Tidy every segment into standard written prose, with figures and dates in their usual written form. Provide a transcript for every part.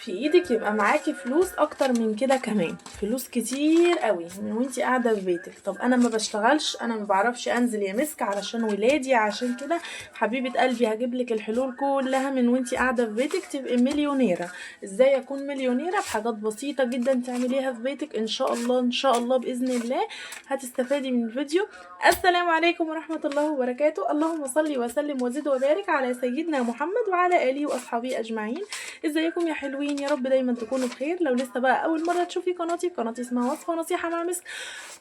في ايدك يبقى معاكي فلوس اكتر من كده، كمان فلوس كتير قوي من وانتي قاعدة في بيتك. طب انا ما بشتغلش، انا ما بعرفش انزل يا مسك علشان ولادي، عشان كده حبيبه قلبي هجيب لك الحلول كلها من وانتي قاعدة في بيتك تبقي مليونيره. ازاي اكون مليونيره؟ بحاجات بسيطة جدا تعمليها في بيتك ان شاء الله. ان شاء الله باذن الله هتستفادي من الفيديو. السلام عليكم ورحمة الله وبركاته. اللهم صل وسلم وزد وبارك على سيدنا محمد وعلى اله واصحابه اجمعين. ازيكم يا حلوين؟ يا رب دايما تكونوا بخير. لو لسه بقى اول مرة تشوفي قناتي، قناتي اسمها وصفه نصيحة مع مسك،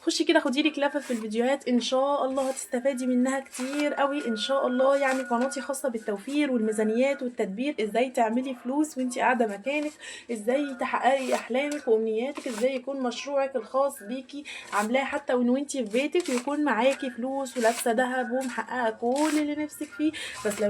خشي كده خدي لك لفه في الفيديوهات ان شاء الله هتستفادي منها كتير قوي ان شاء الله. يعني قناتي خاصة بالتوفير والميزانيات والتدبير، ازاي تعملي فلوس وانتي قاعدة مكانك، ازاي تحققي احلامك وامنياتك، ازاي يكون مشروعك الخاص بيكي عاملاه حتى وانتي في بيتك، ويكون معاكي فلوس ولابسه ذهب ومحققه كل اللي نفسك فيه. بس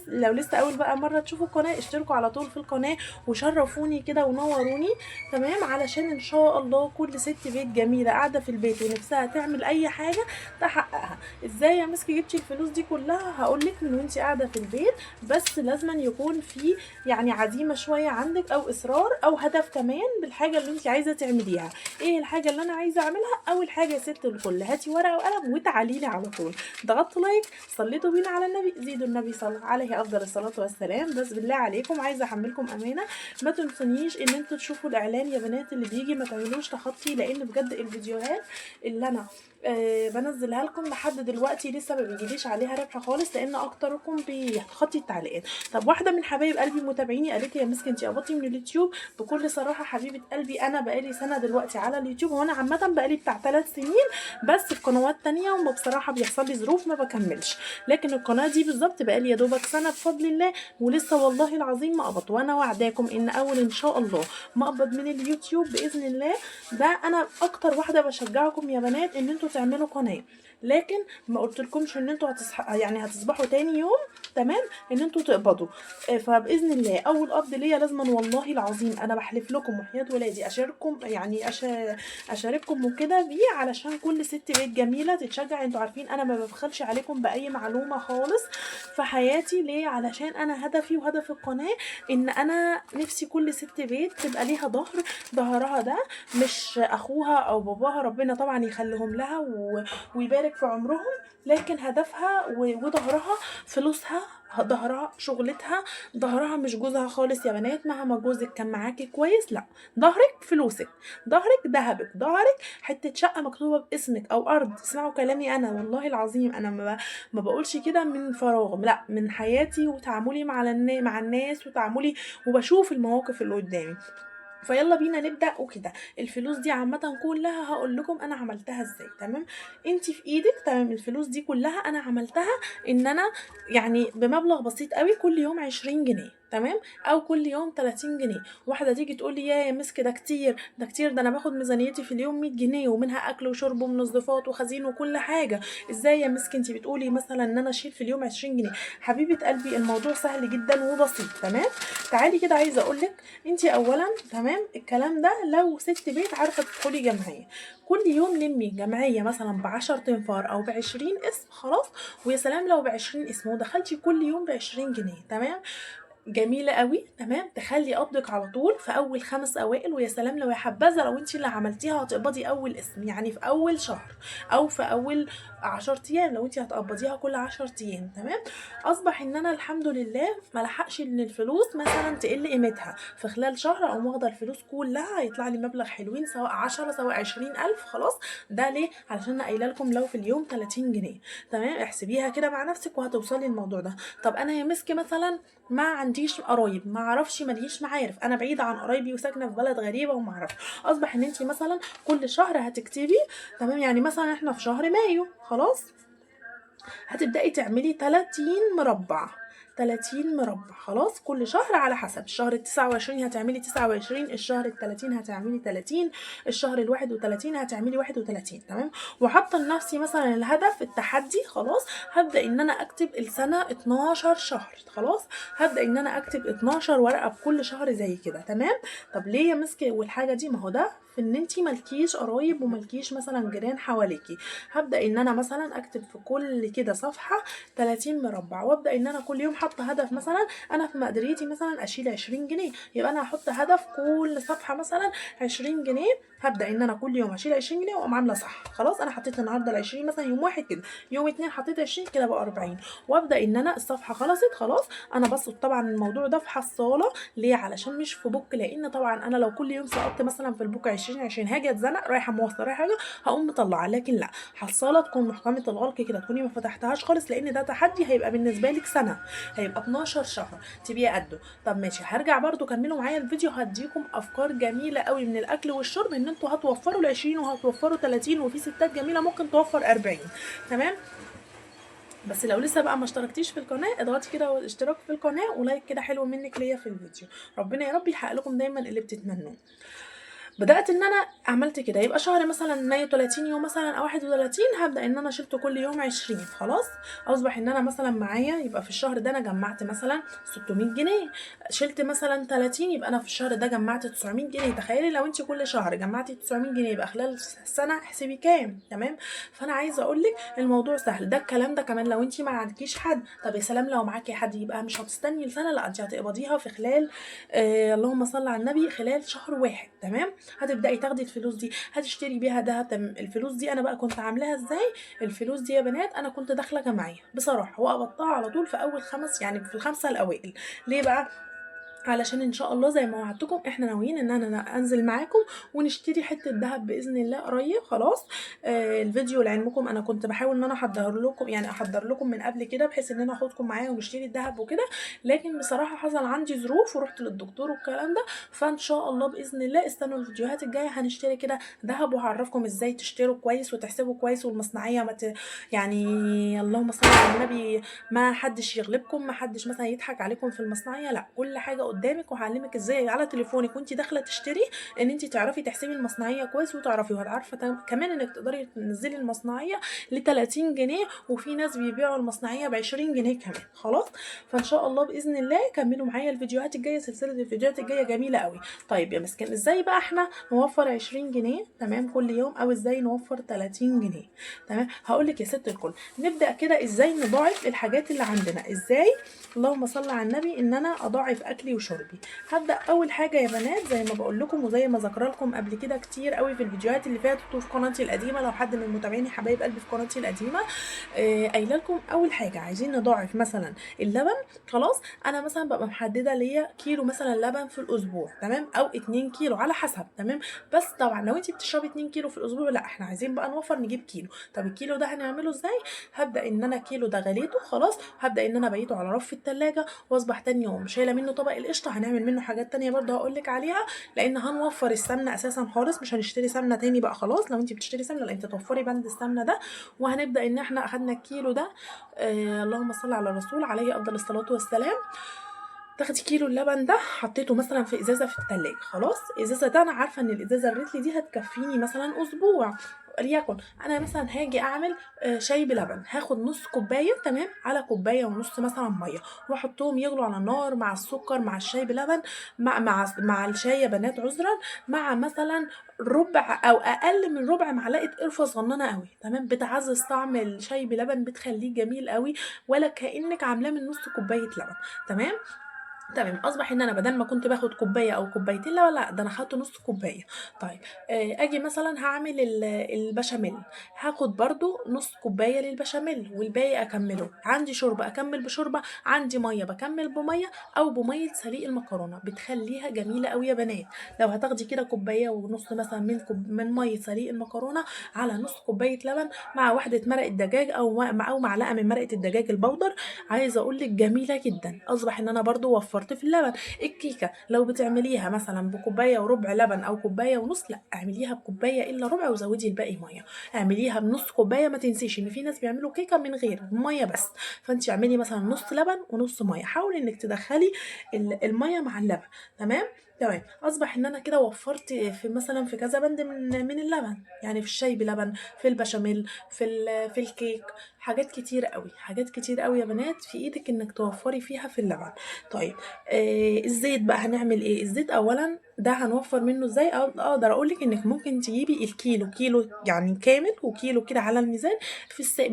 لو لسه اول بقى مرة تشوفوا القناة، اشتركوا على طول في القناة وشرفوني كده ونوروني، تمام؟ علشان ان شاء الله كل ست بيت جميلة قاعدة في البيت ونفسها تعمل اي حاجة تحققها. ازاي يا مسك جبتي الفلوس دي كلها؟ هقولك من وانتي قاعدة في البيت، بس لازما يكون في يعني عزيمة شوية عندك، او اصرار، او هدف كمان بالحاجة اللي انتي عايزه تعمليها. ايه الحاجة اللي انا عايزه اعملها؟ اول حاجة يا ست الكل، هاتي ورقة وقلم وتعالي لي على طول. ضغطت like، صليتوا بينا على النبي، زيدوا النبي صلى عليه افضل الصلاة والسلام. بس بالله عليكم عايزه احملكم امانه، ما تنسونيش ان انتوا تشوفوا الاعلان يا بنات اللي بيجي، ما تعملوش تخطي، لان بجد الفيديوهات اللي انا بنزلها لكم لحد دلوقتي لسه ما بيجيليش عليها ربح خالص، لان اكتركم بيتخطي التعليقات. طب واحدة من حبايب قلبي متابعيني قالت لي يا مسك انتي قبضتي من اليوتيوب؟ بكل صراحة حبيبه قلبي انا بقالي سنة دلوقتي على اليوتيوب، وانا عامة بقالي بتاع 3 سنين بس في قنوات تانية، وما بصراحة بيحصل لي ظروف ما بكملش، لكن القناة دي بالظبط بقالي يا دوبك سنة بفضل الله، ولسه والله العظيم ما قبضت. وانا وعداكم ان اول ان شاء الله ما اقبض من اليوتيوب باذن الله، ده انا اكتر واحدة بشجعكم يا بنات ان انتوا تعملوا قناة، لكن ما قلتلكمش ان انتوا يعني هتصبحوا تاني يوم تمام ان انتوا تقبضوا. فباذن الله اول قبض ليا لازما والله العظيم انا بحلف لكم وحياه ولادي اشارككم، يعني اشارككم وكده بيه، علشان كل ست بيت جميلة تتشجع. انتوا عارفين انا ما ببخلش عليكم باي معلومة خالص في حياتي، ليه؟ علشان انا هدفي وهدف القناة ان انا نفسي كل ست بيت تبقى ليها ظهر، ظهرها ده مش اخوها او باباها، ربنا طبعا يخليهم لها ويبارك في عمرهم، لكن هدفها وظهرها فلوسها، ظهرها شغلتها، ظهرها مش جوزها خالص يا بنات. مهما جوزك كان معاكي كويس، لا، ظهرك فلوسك، ظهرك ذهبك، ظهرك حتة شقة مكتوبة باسمك او ارض. اسمعوا كلامي انا والله العظيم انا ما بقولش كده من فراغ، لا، من حياتي وتعاملي مع الناس وتعاملي، وبشوف المواقف اللي قدامي. فيلا بينا نبدأ وكده. الفلوس دي عامة كلها هقول لكم انا عملتها ازاي، تمام؟ انتي في ايدك، تمام؟ الفلوس دي كلها انا عملتها ان انا يعني بمبلغ بسيط قوي، كل يوم 20 جنيه، تمام؟ او كل يوم 30 جنيه. واحدة تيجي تقول لي يا مسك ده كتير، ده كتير، ده انا باخد ميزانيتي في اليوم 100 جنيه ومنها اكل وشرب ومنظفات وخزين وكل حاجة، ازاي يا مسك انتي بتقولي مثلا ان انا اشيل في اليوم 20 جنيه؟ حبيبه قلبي الموضوع سهل جدا وبسيط، تمام؟ تعالي كده عايزه اقول لك انتي اولا، تمام؟ الكلام ده لو ست بيت عارفه تدخلي جمعية، كل يوم لمي جمعية مثلا ب10 تنفار او ب20 اسم، خلاص؟ ويا سلام لو ب20 اسم ودخلتي كل يوم ب20 جنيه، تمام؟ جميلة قوي، تمام؟ تخلي قبضك على طول في اول 5 اوائل، ويا سلام لو يا حبذا لو انت اللي عملتيها هتقبضي اول اسم، يعني في اول شهر او في اول 10 ايام لو انت هتقبضيها كل 10 ايام، تمام؟ اصبح ان انا الحمد لله ما لحقش ان الفلوس مثلا تقل قيمتها في خلال شهر، او واخده الفلوس كلها هيطلع لي مبلغ حلوين، سواء 10 سواء 20,000، خلاص؟ ده ليه؟ علشان انا قايله لكم لو في اليوم 30 جنيه، تمام؟ احسبيها كده مع نفسك وهتوصلي الموضوع ده. طب انا يا مسك مثلا ما عنديش قرايب، ما اعرفش، ماليش معارف، انا بعيدة عن قرايبي وساكنه في بلد غريبة وما اعرفش، اصبح ان انت مثلا كل شهر هتكتبي، تمام؟ يعني مثلا احنا في شهر مايو، خلاص؟ هتبداي تعملي 30 مربع، 30 مربع، خلاص؟ كل شهر على حسب، الشهر 29 هتعملي 29، الشهر 30 هتعملي 30، الشهر 31 هتعملي 31، تمام؟ وحاطه لنفسي مثلا الهدف التحدي، خلاص؟ هبدا ان انا اكتب السنة 12 شهر، خلاص؟ هبدا ان انا اكتب 12 ورقة بكل شهر زي كده، تمام؟ طب ليه يا مسك والحاجة دي؟ ما هو ده في ان انتي مالكيش قرايب ومالكيش مثلا جيران حواليكي. هبدا ان انا مثلا اكتب في كل كده صفحة 30 مربع، وابدا ان انا كل يوم حاطه هدف مثلا، انا في مقدريتي مثلا اشيل 20 جنيه، يبقى انا هحط هدف كل صفحة مثلا 20 جنيه، هبدا ان انا كل يوم هشيل 20 جنيه واقوم عامله صح. خلاص انا حطيت النهارده ال 20 مثلا يوم واحد كده، يوم اتنين حطيت 20 كده بقى 40، وابدا ان انا الصفحة خلصت خلاص. انا بسقط طبعا الموضوع ده في حصاله، ليه؟ علشان مش في book، لان طبعا انا لو كل يوم سقطت مثلا في ال book 20 20 هاجي اتزنق رايحة مواصلة رايحة حاجة هقوم مطلعه، لكن لا، حصاله تكون محكمة الغلق كده، تكوني ما فتحتهاش خالص، لان ده تحدي هيبقى بالنسبة لك سنة، هيبقى 12 شهر تبقي قده. طب ماشي، هرجع برضو كملوا معايا الفيديو، هديكم افكار جميلة قوي من الاكل والشرب ان انتوا هتوفروا ال 20 وهتوفروا 30، وفي ستات جميلة ممكن توفر 40. تمام، بس لو لسه بقى ما اشتركتيش في القناة اضغطي كده والاشتراك في القناة و like كده حلو منك ليا في الفيديو، ربنا يا رب يحقق لكم دايما اللي بتتمنوه. بدات ان انا عملت كده، يبقى شهر مثلا 130 يوم مثلا او 31، هبدا ان انا شلت كل يوم 20. خلاص اصبح ان انا مثلا معايا، يبقى في الشهر ده انا جمعت مثلا 600 جنيه، شلت مثلا 30، يبقى انا في الشهر ده جمعت 900 جنيه. تخيلي لو انت كل شهر جمعتي 900 جنيه يبقى خلال السنة احسبي كام. تمام، فانا عايزه اقول لك الموضوع سهل. ده الكلام ده كمان لو انت ما عندكيش حد. طب يا سلام لو معاكي حد، يبقى مش هتستني لسنه، لا انت هتقبضيها في خلال اللهم صل على النبي، خلال شهر واحد. تمام، هتبداي تاخدي الفلوس دي هتشتري بيها دهب. الفلوس دي انا بقى كنت عاملاها ازاي؟ الفلوس دي يا بنات انا كنت داخله جمعية بصراحة، وقبضتها على طول في اول خمس، يعني في الخمسة الاوائل. ليه بقى؟ علشان ان شاء الله زي ما وعدتكم احنا ناويين ان انا انزل معاكم ونشتري حتة ذهب باذن الله قريب. خلاص الفيديو لعلمكم انا كنت بحاول ان انا احضر لكم، يعني احضر لكم من قبل كده بحيث ان انا اخدكم معايا ونشتري الذهب وكده، لكن بصراحة حصل عندي ظروف ورحت للدكتور والكلام ده. فان شاء الله باذن الله استنوا الفيديوهات الجاية هنشتري كده ذهب، وهعرفكم ازاي تشتروا كويس وتحسبوا كويس، والمصنعيه ما يعني اللهم صل على النبي، ما حدش يغلبكم، ما حدش مثلا يضحك عليكم في المصنعيه، لا كل حاجة قدامك، وهعلمك ازاي على تليفونك وانت داخله تشتري ان انت تعرفي تحسبي المصنعيه كويس وتعرفي، وهتعرفي كمان انك تقدري تنزلي المصنعيه ل 30 جنيه، وفي ناس بيبيعوا المصنعيه ب 20 جنيه كمان. خلاص، فان شاء الله باذن الله كملوا معايا الفيديوهات الجاية، سلسلة الفيديوهات الجاية جميلة قوي. طيب يا مسكين، ازاي بقى احنا نوفر 20 جنيه تمام كل يوم، او ازاي نوفر 30 جنيه؟ تمام، هقول لك يا ست الكل. نبدا كده ازاي نضاعف الحاجات اللي عندنا. ازاي؟ اللهم صل على النبي، ان انا اضاعف اكلي وشربي. هبدا اول حاجة يا بنات زي ما بقول لكم وزي ما ذكر لكم قبل كده كتير قوي في الفيديوهات اللي فاتت وفي قناتي القديمة، لو حد من متابعيني حبايب قلبي في قناتي القديمة قايله لكم اول حاجة عايزين نضاعف مثلا اللبن. خلاص، انا مثلا ببقى محددة ليا كيلو مثلا لبن في الاسبوع، تمام، او 2 كيلو على حسب. تمام، بس طبعا لو انت بتشربي 2 كيلو في الاسبوع، لا احنا عايزين بقى نوفر نجيب كيلو. طب الكيلو ده هنعمله ازاي؟ هبدا ان انا كيلو ده غليته، خلاص هبدا ان انا بقيته على رف التلاجة، واصبح تاني يوم شايله منه طبق القشطه. هنعمل منه حاجات تانية برضه هقولك عليها، لان هنوفر السمنة اساسا خالص، مش هنشتري سمنه تاني بقى خلاص. لو انت بتشتري سمنه لا انت توفري بند السمنة ده. وهنبدا ان احنا اخدنا الكيلو ده اللهم صل على الرسول عليه افضل الصلاة والسلام. تاخدي كيلو اللبن ده حطيته مثلا في ازازة في التلاجة. خلاص، ازازة ده انا عارفه ان الازازه الريتلي دي هتكفيني مثلا اسبوع، وليكن انا مثلا هاجي اعمل شاي بلبن، هاخد نص كوباية تمام على كوباية ونص مثلا مية، واحطهم يغلوا على النار مع السكر مع الشاي بلبن مع مع مع الشاي يا بنات عذرا، مع مثلا ربع او اقل من ربع معلقه قرفه صغننه قوي. تمام، بتعزز طعم الشاي بلبن، بتخليه جميل قوي، ولا كانك عاملاه من نص كوباية لبن. تمام تمام، اصبح ان انا بدل ما كنت باخد كوباية او كوبايتين، لا لا ده انا خدت نص كوباية. طيب اجي مثلا هعمل البشاميل، هاخد برضو نص كوباية للبشاميل والباقي اكمله. عندي شوربة اكمل بشوربه، عندي مية بكمل بميه او بميه سليق المكرونه، بتخليها جميلة قوي يا بنات. لو هتاخدي كده كوباية ونص مثلا من مية سليق المكرونه على نص كوباية لبن مع واحدة مرقه دجاج او معلقه من مرقه الدجاج البودر، عايزه اقول لك جميلة جدا. اصبح ان انا برضو وفرت في اللبن. الكيكه لو بتعمليها مثلا بكوبايه وربع لبن او كوباية ونص، لا اعمليها بكوبايه الا ربع وزودي الباقي مية، اعمليها بنص كوباية. ما تنسيش ان في ناس بيعملوا كيكة من غير مية بس، فانت اعملي مثلا نص لبن ونص مية، حاولي انك تدخلي المية مع اللبن. تمام تمام، اصبح ان انا كده وفرت في مثلا في كذا بند من اللبن، يعني في الشاي بلبن، في البشاميل، في الكيك، حاجات كتير قوي، حاجات كتير قوي يا بنات في ايدك انك توفري فيها في اللبن. طيب الزيت بقى هنعمل ايه؟ الزيت اولا ده هنوفر منه ازاي؟ اقدر اقولك انك ممكن تجيبي الكيلو، كيلو يعني كامل، وكيلو كده على الميزان في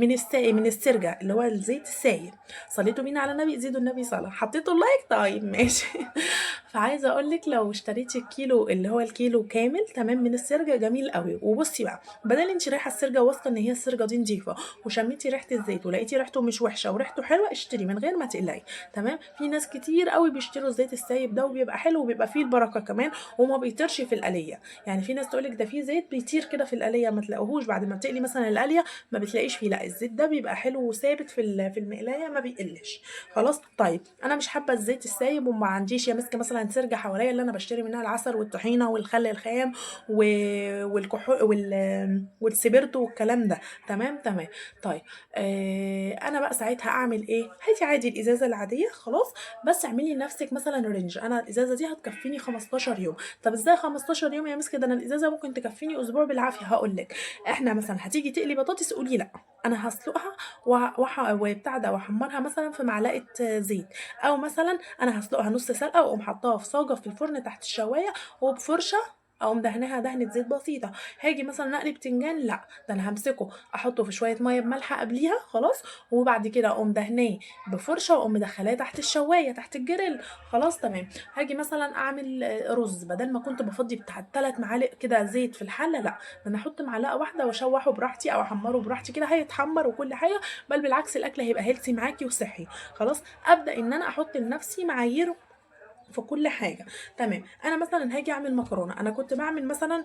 من السرجة اللي هو الزيت السايل. صليتوا بينا على النبي، زيدوا النبي صلاة، حطيتوا ال like؟ طيب ماشي. فعايزه اقولك لو اشتريتي الكيلو اللي هو الكيلو كامل تمام من السرجة جميل قوي. وبصي بقى، بدل انت رايحة السرجة واثقة ان هي السرجة دي نظيفة، وشميتي ريحه الزيت ولقيتي ريحته مش وحشة وريحته حلوة، اشتري من غير ما تقلقي. تمام، في ناس كتير قوي بيشتروا الزيت السايب ده وبيبقى حلو وبيبقى فيه البركة كمان، وما بيطيرش في القليه. يعني في ناس تقولك ده في زيت بيطير كده في القليه، ما تلاقوهوش بعد ما بتقلي مثلا القليه ما بتلاقيش فيه، لا الزيت ده بيبقى حلو وثابت في المقلايه ما بيقلش. خلاص. طيب انا مش حابة الزيت السايب وما عنديش يا مسكه مثلا سرجه حواليا اللي انا بشتري منها العسل والطحينه والخل الخام والكحول والسبرتو والكلام ده. تمام تمام. طيب انا بقى ساعتها اعمل ايه؟ هاتي عادي الازازه العادية خلاص، بس اعملي لنفسك مثلا range، انا الازازه دي هتكفيني 15 يوم. طب ازاي 15 يوم يا مسك؟ ده انا الازازه ممكن تكفيني اسبوع بالعافية. هقول لك، احنا مثلا هتيجي تقلي بطاطس قولي لا انا هسلقها وبتاع ده واحمرها مثلا في معلقه زيت، او مثلا انا هسلقها نص سلقه واقوم حطاها في صاجه في الفرن تحت الشوايه وبفرشه اقوم دهنها دهنه زيت بسيطة. هاجي مثلا اقلي بتنجان، لا ده انا همسكه احطه في شوية مية بملح قبليها خلاص، وبعد كده اقوم دهناه بفرشه واقوم مدخلاه تحت الشوايه تحت الجريل. خلاص تمام. هاجي مثلا اعمل رز، بدل ما كنت بفضي بتاع 3 معالق كده زيت في الحلة، لا ده انا احط معلقه واحدة واشوحه براحتي او احمره براحتي كده، هيتحمر وكل حاجة، بل بالعكس الاكل هيبقى healthy معاكي وصحي. خلاص، ابدا ان انا احط لنفسي معايير في كل حاجة. تمام. انا مثلا هاجي اعمل مكرونه، انا كنت بعمل مثلا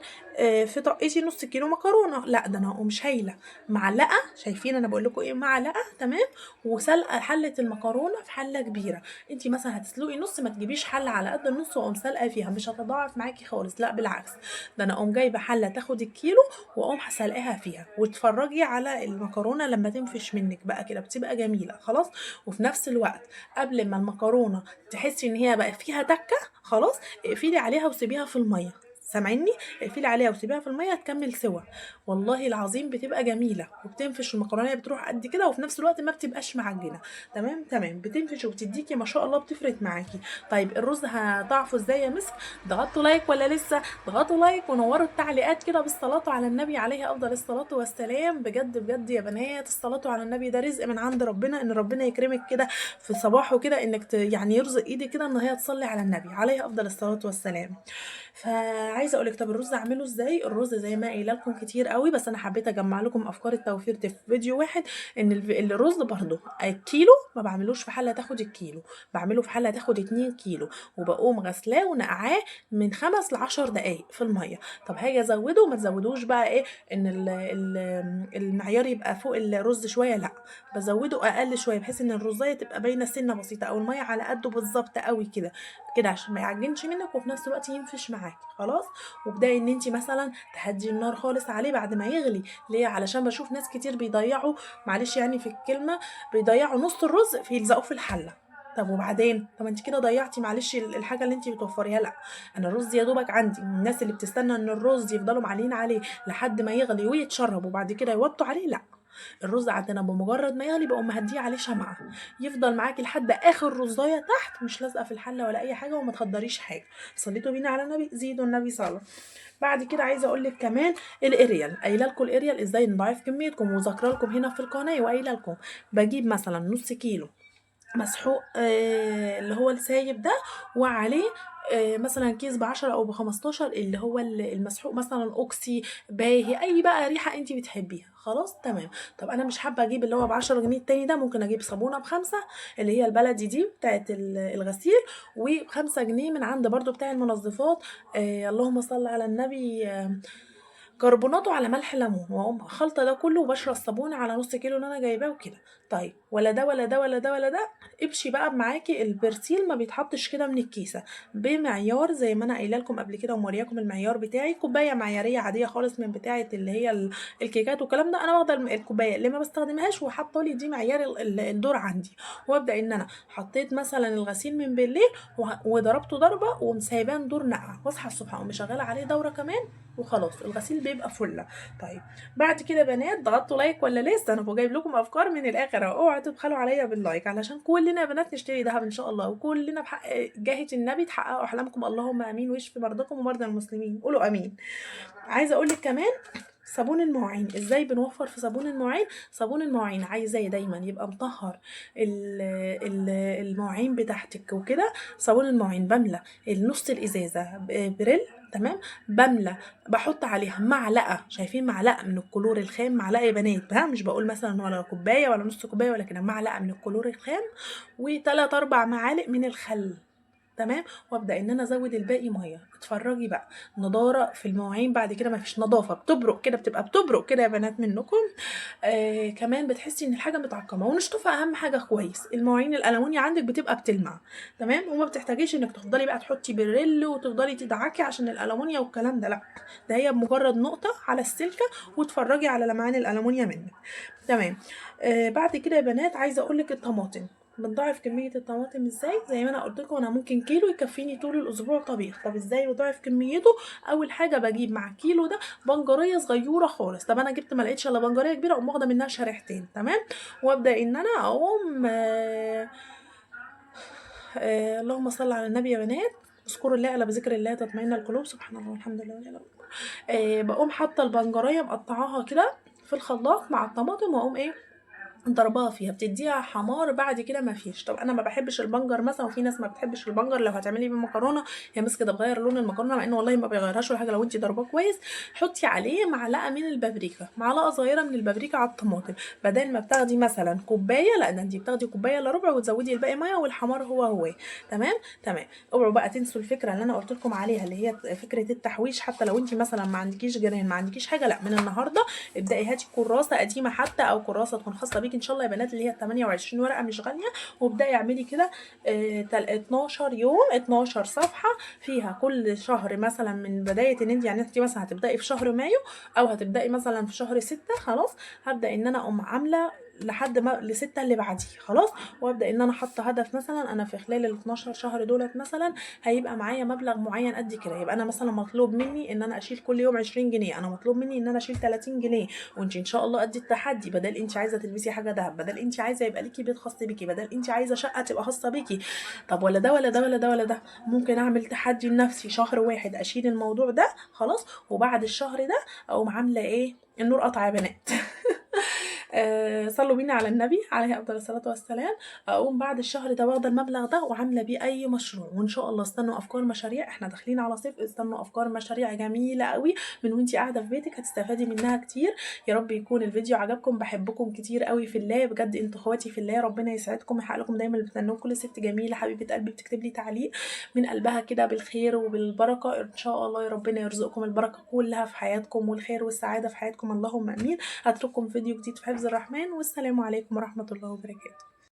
في طقتي نص كيلو مكرونه، لا ده انا هقوم شايله معلقه، شايفين انا بقول لكم ايه، معلقه تمام، وسلقه حله المكرونه في حله كبيرة. انت مثلا هتسلقي نص، ما تجيبيش حله على قد النص واقوم سلقه فيها، مش هتضاعف معاكي خالص، لا بالعكس ده انا اقوم جايبه حله تاخد الكيلو واقوم سلقاها فيها، واتفرجي على المكرونه لما تنفش منك بقى كده بتبقى جميلة. خلاص. وفي نفس الوقت قبل ما المكرونه تحسي ان هي بقى فيها تكه، خلاص اقفلي عليها وسيبيها في المية، سامعيني؟ اقفلي عليها وسيبيها في المية تكمل سوا، والله العظيم بتبقى جميلة وبتنفش المكرونه، بتروح قد كده وفي نفس الوقت ما بتبقاش معجنه. تمام تمام، بتنفش وبتديكي ما شاء الله، بتفرق معاكي. طيب الرز هضعفه ازاي يا مسك؟ ضغطتوا like ولا لسه؟ ضغطوا like ونوروا التعليقات كده بالصلاة على النبي عليه افضل الصلاة والسلام. بجد بجد يا بنات، الصلاة على النبي ده رزق من عند ربنا، ان ربنا يكرمك كده في صباحه كده، انك يعني يرزق ايدك كده ان هي تصلي على النبي عليه افضل الصلاة والسلام. فعايزه اقولك طب الرز اعمله ازاي؟ الرز زي ما قايله لكم كتير قوي، بس انا حبيت اجمع لكم افكار التوفير دي في فيديو واحد. ان الرز برضو الكيلو ما بعملوش في حله تاخد الكيلو، بعمله في حله تاخد 2 كيلو، وبقوم غسلاه ونقعاه من 5 ل 10 دقائق في المية. طب هاجي ازوده، ما تزودوش بقى ايه ان المعيار يبقى فوق الرز شوية، لا بزوده اقل شوية بحيث ان الرزايه تبقى باينة سنة بسيطة، او المية على قده بالظبط قوي كده كده عشان ما يعجنش منك وفي نفس الوقت ينفش معاكي. خلاص. وابداي ان انت مثلا تهدي النار خالص عليه بعد ما يغلي. ليه؟ علشان بشوف ناس كتير بيضيعوا، معلش يعني في الكلمة، بيضيعوا نص الرز فيلزقوه في الحلة. طب وبعدين؟ طب انت كده ضيعتي معلش الحاجة اللي انت بتوفريها. لا انا الرز يا دوبك عندي، الناس اللي بتستنى ان الرز يفضلوا معلين عليه لحد ما يغلي ويتشرب وبعد كده يوطوا عليه، لا الرز عندنا بمجرد ما يغلي بقوم مهديه عليه شمعة، يفضل معاكي لحد اخر رزايه تحت، مش لازقه في الحلة ولا اي حاجة، وما تخدريش حاجة. صليتوا بينا على النبي، زيدوا النبي صلاة. بعد كده عايزه اقول لك كمان الاريال، قايله لكم الاريال ازاي نضاعف كميتكم، وذاكره لكم هنا في القناة، وقايله لكم بجيب مثلا نص كيلو مسحوق اللي هو السايب ده، وعليه مثلا كيس ب10 او ب15 اللي هو المسحوق مثلا اوكسي باهي، اي بقى ريحه انت بتحبيها. خلاص تمام. طب انا مش حابة اجيب اللي هو ب10 جنيه التاني ده، ممكن اجيب صابونه ب5 اللي هي البلدي دي بتاعت الغسيل، وب5 جنيه من عند برضو بتاع المنظفات، اللهم صل على النبي، كربوناته على ملح ليمون، واقوم خلطه ده كله وبشرب الصابون على نص كيلو اللي انا جايباه وكده. طيب طيب ولا ده ولا ده ولا ده ولا ده، ابشي بقى معاكي البرسيل، ما بيتحطش كده من الكيسة، بمعيار زي ما انا قايله لكم قبل كده ومورياكم المعيار بتاعي، كوباية معياريه عادية خالص من بتاعه اللي هي الكيكات والكلام ده. انا واخده الكوباية اللي ما بستخدمهاش وحاطه لي دي معيار الدور عندي، وابدا ان انا حطيت مثلا الغسيل من بالليل وضربته ضربه ومسايباه دور نقع، واصحى الصبح اقوم مشغله عليه دوره كمان وخلاص الغسيل بيبقى فله. طيب بعد كده بنات ضغطتوا like ولا لسه؟ انا جايب لكم افكار من الاخر اهو، اوعوا تبخلوا عليا بال like علشان كلنا يا بنات نشتري ذهب ان شاء الله، وكلنا بحق جاهة النبي تحققوا احلامكم، اللهم امين، ويشفي مرضاكم ومرضى المسلمين، قولوا امين. عايزه اقول لك كمان صابون المواعين، ازاي بنوفر في صابون المواعين؟ صابون المواعين عايزاه دايما يبقى مطهر المواعين بتاعتك وكده. صابون المواعين بملى النص الازازه بريل، تمام، بملى بحط عليها معلقه، شايفين معلقه من الكلور الخام، معلقه يا بنات، ها مش بقول مثلا ولا كوباية ولا نص كوباية ولا كده، معلقه من الكلور الخام وثلاث اربع معالق من الخل، تمام، وابدا ان انا ازود الباقي مية. اتفرجي بقى نضاره في المواعين بعد كده، ما فيش نظافة، بتبرق كده، بتبقى بتبرق كده يا بنات منكم. كمان بتحسي ان الحاجة متعقمه، ونشطفها اهم حاجة كويس. المواعين الالومنيا عندك بتبقى بتلمع، تمام، وما بتحتاجيش انك تفضلي بقى تحطي بريل وتفضلي تدعكي عشان الالومنيا والكلام ده، لا ده هي بمجرد نقطة على السلكه وتفرجي على لمعان الالومنيا منك، تمام. بعد كده يا بنات عايزه اقول لك الطماطم، بنضاعف كمية الطماطم ازاي؟ زي ما انا قلت لكم انا ممكن كيلو يكفيني طول الاسبوع طبيخ. طب ازاي بضاعف كميته؟ اول حاجة بجيب مع الكيلو ده بنجريه صغيرة خالص. طب انا جبت ما لقيتش الا بنجريه كبيرة، اقوم واخده منها شريحتين، تمام، وابدا ان انا اقوم اللهم صل على النبي يا بنات، اذكروا الله الا بذكر الله تطمئن القلوب، سبحان الله والحمد لله ولا اله الا الله. بقوم حاطه البنجريه مقطعاها كده في الخلاط مع الطماطم، واقوم ايه ضربها فيها، بتديها حمار بعد كده ما فيش. طب انا ما بحبش البنجر مثلا، وفي ناس ما بتحبش البنجر، لو هتعملي بيه مكرونه يا مس كده بغير لون المكرونه، مع انه والله ما بيغيرهاش ولا حاجة. لو انت ضرباه كويس حطي عليه معلقه من البابريكا، معلقه صغيرة من البابريكا على الطماطم، بدل ما بتاخدي مثلا كوباية، لا ده انت بتاخدي كوباية الا ربع وتزودي الباقي مية، والحمار هو هو، تمام تمام. اوعوا بقى تنسوا الفكرة اللي انا قلت لكم عليها اللي هي فكرة التحويش، حتى لو انت مثلا ما عندكيش جيران ما عندكيش حاجة، لا من النهارده ابداي هاتي كراسة قديمة حتى، او كراسة تكون خاصة بيكي ان شاء الله يا بنات، اللي هي 28 ورقة مش غالية، وابداي اعملي كده 12 يوم 12 صفحة فيها كل شهر، مثلا من بداية ان انت يعني انت مثلا هتبداي في شهر مايو او هتبداي مثلا في شهر 6، خلاص هبدا ان انا اقوم عامله لحد ما لستة اللي بعديه، خلاص، وابدا ان انا حاطه هدف مثلا انا في خلال ال 12 شهر دولت مثلا هيبقى معايا مبلغ معين قد كده، يبقى انا مثلا مطلوب مني ان انا اشيل كل يوم 20 جنيه، انا مطلوب مني ان انا اشيل 30 جنيه، وانت ان شاء الله قد التحدي. بدل انت عايزه تلبسي حاجة دهب، بدل انت عايزه يبقى ليكي بيت خاص بيكي، بدل انت عايزه شقه تبقى خاصة بيكي، طب ولا ده ولا ده ولا ده ولا ده، ممكن اعمل تحدي لنفسي شهر واحد اشيل الموضوع ده، خلاص، وبعد الشهر ده اقوم عامله ايه؟ النور قطع يا بنات. صلوا بينا على النبي عليه افضل الصلاة والسلام. اقوم بعد الشهر ده واخده المبلغ ده وعامله بيه اي مشروع، وان شاء الله استنوا افكار مشاريع، احنا داخلين على صيف، استنوا افكار مشاريع جميلة قوي من وانتي قاعدة في بيتك، هتستفادي منها كتير. يا رب يكون الفيديو عجبكم، بحبكم كتير قوي في الله، بجد انتوا اخواتي في الله، ربنا يسعدكم ويحقق لكم دايما اللي بتتمنوه. كل ست جميلة حبيبه قلبي بتكتب لي تعليق من قلبها كده بالخير وبالبركه، ان شاء الله يا ربنا يرزقكم البركة كلها في حياتكم والخير والسعادة في حياتكم، اللهم امين. هترككم فيديو جديد في حفظ الرحمن، والسلام عليكم ورحمة الله وبركاته.